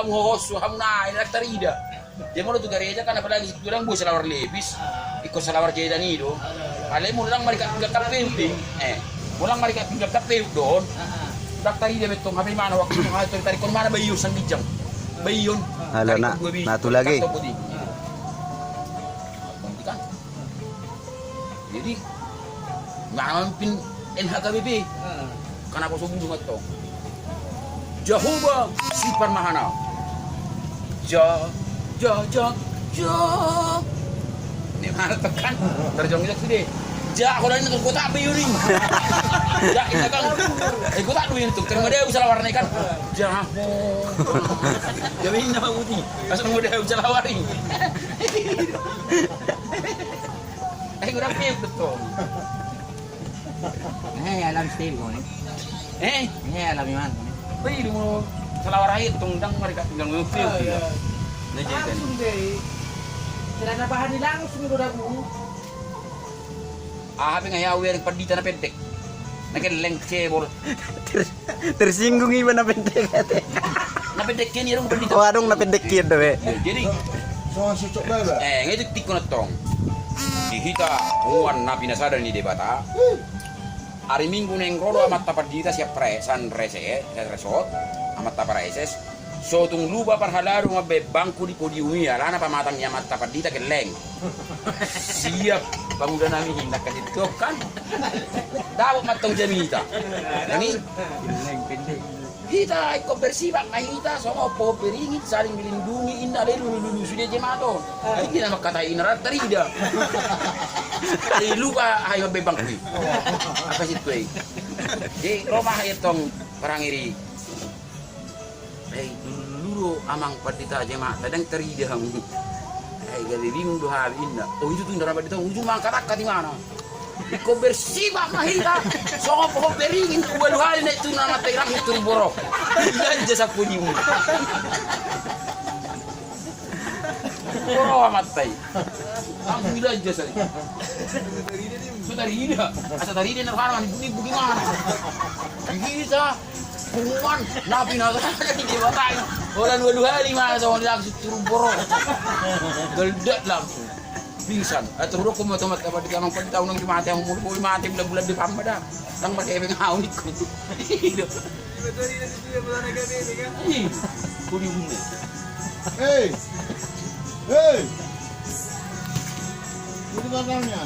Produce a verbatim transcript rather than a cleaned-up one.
Hohos hamu na, ndang tarida. Jadi molo tu gareja kan apalagi tu dang boi salawar lepis. Ingkon salawar jedan i do. Alai molo dang marikap pinggan kapeu pe. Eh, molo dang marikap pinggan kapeu do on. Ndang tarida be tong, hape imana waktu itu, ha, tarikon mana baion sian ginjang. Baion. Halo, tarikon na, dua biji, na tu lagi. Tarikon dua biji. Kan? Jadi, mana mamimpin N H K B P? Heeh. Kan aposo bulung antong. Jahowa si parmahanna. Ja, ja, ja, ja. Ini mana tekan? Terjong itu sudah. Ja, kalau ini tuh kotak biru nih. Ja, ini kan. Eh, kotak dua ini tuh. Terima dia bisa warnai kan. Ja. Jadi ini nama putih. Asal mau dia bisa lawarin. Eh, kurang pepet tong. Eh, alam style kau ni. Eh? Eh, alam iman kau ni. Tapi lu mau salawar air tong, dang marikap pinggan, mau pepet. Oh, iya. Nah, jadi kan. Langsung deh. Celana bahan ini langsung udah dabu. Ah, hape nga ya, udah pandita na pendek. Na gelleng cebol. Ter-, tersinggung iba na pendek ate. Na pendek kian i adong pandita. Oh, adong na pendek kian do be. Jadi, eh, nga itu tikkon antong. Di hita punguan na pinasada ni Debata. Ari Minggu naeng ro do amanta pandita sian pre-, sian rese, sian resort, amanta praeses. So tung lupa parhalado mambaen bangku di podium i, alana pamatang ni amanta pandita gelleng. Siap, pemuda nami, hinda kasih tuh kan. Dapot mantong jamita. Nami. Hita ingkon bersifat ma hita songon pohon beringin saling melindungi, inna, ale lulu-lulu sude jemaat on. Ai dia nama kata inna, rata rida. Ai lupa, ai mambaen bangku i. Apa situ ai? Di rumah itu tong parangiri. Hei, lulu-lulu do amang pandita, jemaat, dang tarida hamu. Hei, gabe bingung do hami, inna. Oh, itu tu inna, pandita, ujung mangkat-angkat imana. Ingkon bersifat ma hita songon pohon beringin, ualu hali naik turun amanta i, langsung turun borok. Ilanja sapu di muka. Borok amanta i. Langsung ilanja saja. So tarida. Asa tarida na rohana, manibuk-nibuk imana. Bisa. Punguan, na pinasada ni Debata i. Holan ualu hali ma, songon i langsung turun borok. Geldak langsung. Pingsan. Eh, turun ko ma tomat, apa di kamar kau tahu nang mate, umur boi mate, bulan-bulan di pamba dah. Nang pakai pengaun ikut. Iya. Hei. Hei. Itu batangnya.